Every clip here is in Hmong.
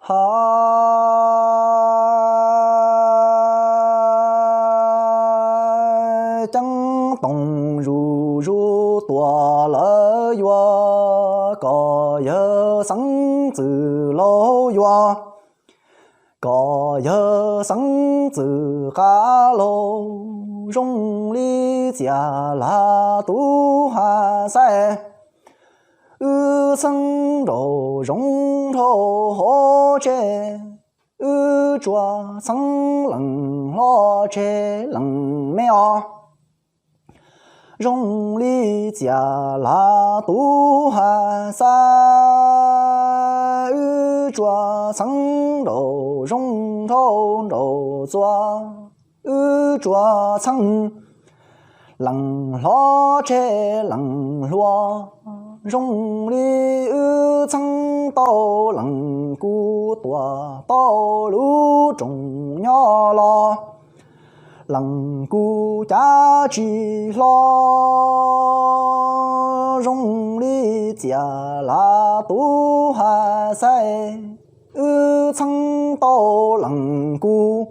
Hais ceeb toom zuj zus tuaj lawm yuav, koj yawg xeeb ntxwv laus yuav, koj yawg xeeb ntxwv qab laug, zoo li Txias Lag Tub Hais Xais. Wb txheeb nraum zoov dhau hauv tsev, wb tsuas txheeb leej hlob tseg leej me os. Zoo li Txias Lag Tub Hais Xais, wb tsuas txheeb nraum zoov dhau nraum txuas, wb tsuas txheeb leej hlob tseg leej hluas. Zoo li wb txheeb tau leej kub tuaj tau lub rooj nyob los, leej kub cav tsis hlob. Zoo li Txias Lag Tub Hais Xais, wb txheeb tau leej kub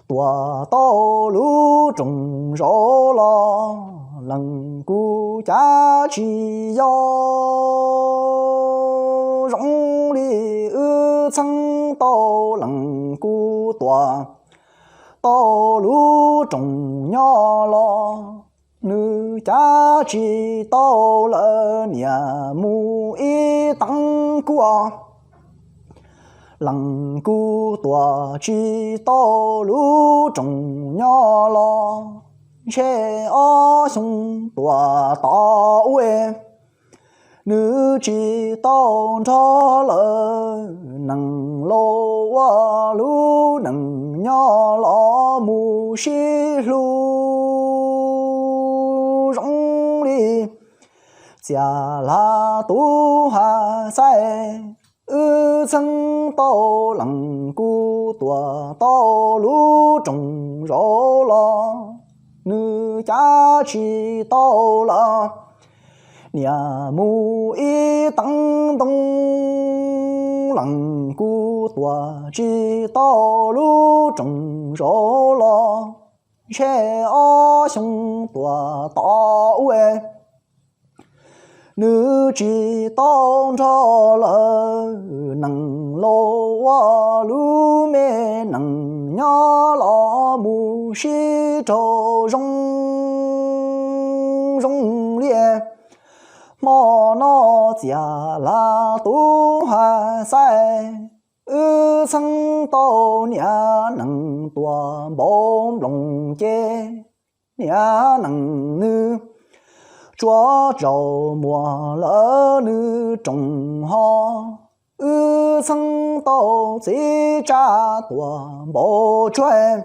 tuaj tau lub rooj zaum los, leej kub cav tsis yau. Zoo li wb txheeb tau leej kub tuaj tau lub rooj nyob los, nws cav tsis tau lawm, niam mus ib teev kub os. Leej kub tuaj tsis tau lub rooj nyob los, ntshe ob xyoo tuaj tom ub, nws tsis tau nrog lawm. Neeg laus ua lub neej nyob los mus sib hlub. Zoo li Txias Lag Tub Hais Xais, wb txheeb tau leej kub tuaj tau lub rooj zaum los, nws cav tsis tau lawm, niam mus ib teev ntoo. Leej kub tuaj tsis tau lub rooj zaum los, ntshe ob xyoo tuaj tom ub, nws tsis tau nrog lawm. Neeg laus ua lub me neej nyob los mus sib raug zoo. Zoo li hmo no Txias Lag Tub Hais Xais, wb txheeb tau niam neej tuaj npau nplooj ces, niam neej nws tsuas zaum muag lawm nws rooj hos. Wb txheeb tau txiv tsaj tuaj npau tsuag,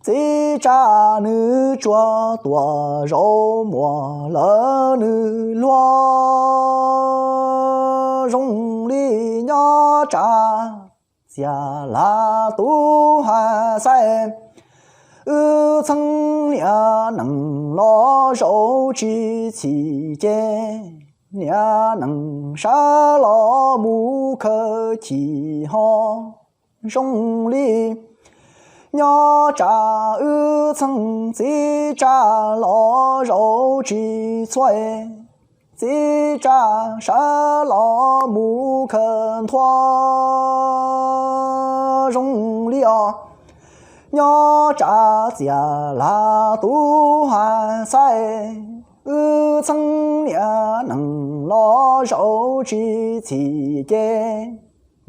txiv tsaj nws tsuas tuaj zaum muag lawm nws luag. Zoo li nyob tsam Txias Lag Tub Hais Xais, wb txheeb niam neej los zaum tsis txhim ces, niam neej sawv los mus khawb chim hos. Zoo li nyob tsam wb txheeb txiv tsaj los zaum tsis txhua, txiv tsaj sawv los mus khawb nthuav. Zoo li os, nyob tsam Txias Lag Tub Hais Xais, wb txheeb niam neej los zaum tsis txhim ces,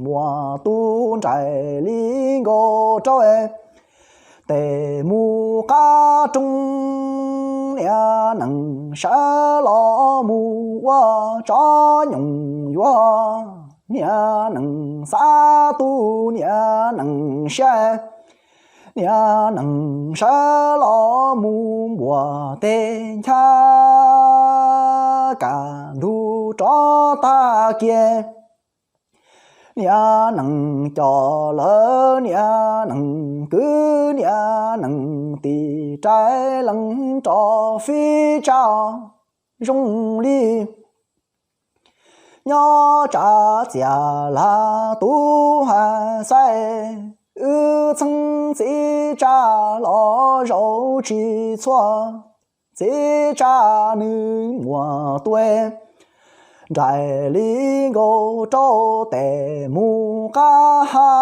muaj tus nraim li nkaus rau tes mus qab rooj. Niam neej sawv los mus ua tsob nyoos yuav, niam neej xav tu niam neej siab, niam neej sawv los mus npuas teg ncha kaj ntug rov tag kiag. Niam neej coj lawm niam neej kwv, niam neej tij, rais leej rov fib tsaj. Zoo li nyob tsam txias lag tub has xaij, wb txheeb txiv tsam los zaum tsis txhua, txiv tsam nws muaj tuaj nraim li nkaus rau tes mus qab ha,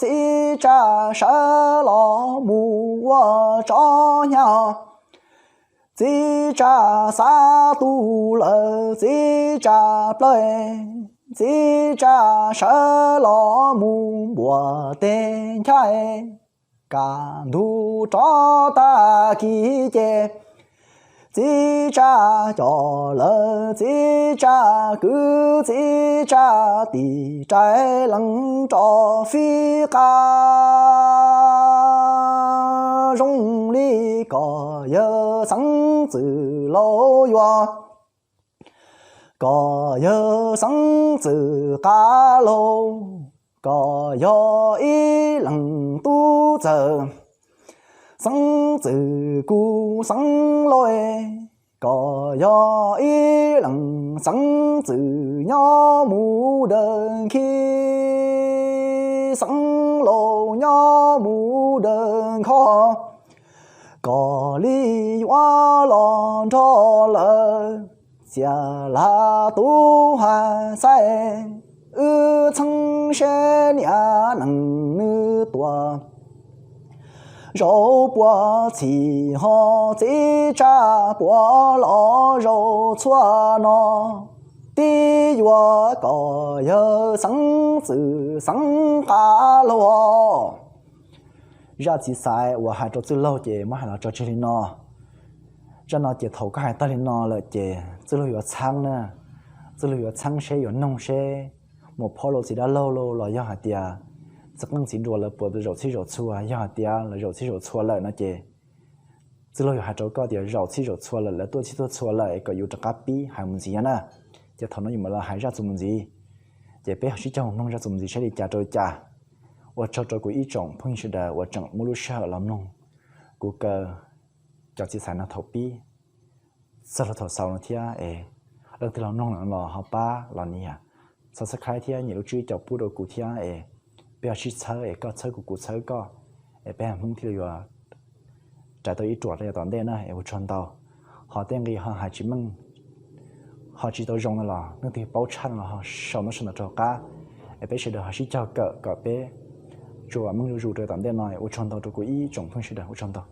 txiv tsam sawv los mus ua tsov hnyav, txiv tsam xav tu lawm txiv tsam plawg, txiv tsam sawv los mus npuas teg nchaj, kaj ntug rov tag kis ces txiv tsam coj lawm txiv tsam kwv txiv tsam tim rais lees rov fij qab, zoo li kom yawg xeeb txwm laus yuav, kom yawg xeeb txwm qab laug, kom yog ib leeg tub txawj, xeeb txwm kuv xeeb laus, kom yog ib leeg xeeb txwm nyob mus dawb khi, xeeb laus nyob mus dawb nkho, kom li yuav los nrog lawm, txias lag tub has xaij, wb txheeb seb niam neeg nws tuaj zaum puas txhim ho txiv tsam puas los zaum txhua no, tib yuav kom yawg xeeb txwm xeeb qab laug. Zaj txiv xaiv uas hais rau txwj laug ces muab hais los tso tseg li no. Zaj no ces thaum koj hais tag li no lawm ces txwj laug yuav txheeb na, txwj laug yuav txheeb seb yuav noog seb mus phob rau txiv dab laug los yog hais tias txiv qeej txiv nruas lawv puas zaum txhij zaum txhua. Yog hais tias lawv zaum txhij zaum txhua lawm no ces txwj laug yuav hais rau koj tias zaum txhij zaum txhua lawm, lawv tuaj txhij tuaj txhua lawm es kom yus rov qab pib hais mus ntxiv na. Ces thaum no yus mam los hais zaj txuas mus ntxiv, ces peb ho sib cog mloog zaj txuas mus ntxiv saib li cas rau li cas. Ua tsaug rau kuv ib tsoom phooj ywg sawv daws uas tseem muaj lub sij hawm los mloog kuv kaw cov txiv xaiv no thaum pib txog rau thaum xaus no thiab es leej twg los mloog lawm los ho pab los nias subscribe thiab nias lub tswb caum pub rau kuv thiab es peb ho sib txhawb es koj txhawb kuv kuv txhawb koj es peb ho Hmoob thiaj li yuav rais tau ib ruam rau yav tom ntej na es ua tsaug ntau. Ho tej nqi ho hais tsis meej ho tsis tau zoo no los leej twg paub tshaj no los ho sau ntaub sau ntawv rau hauv qab es peb sawv daws ho sib cog kawm kom peb tsuas meej zuj zus rau yav tom ntej no. Ua tsaug ntau rau kuv ib tsoom phooj ywg sawv daws, ua tsaug ntau.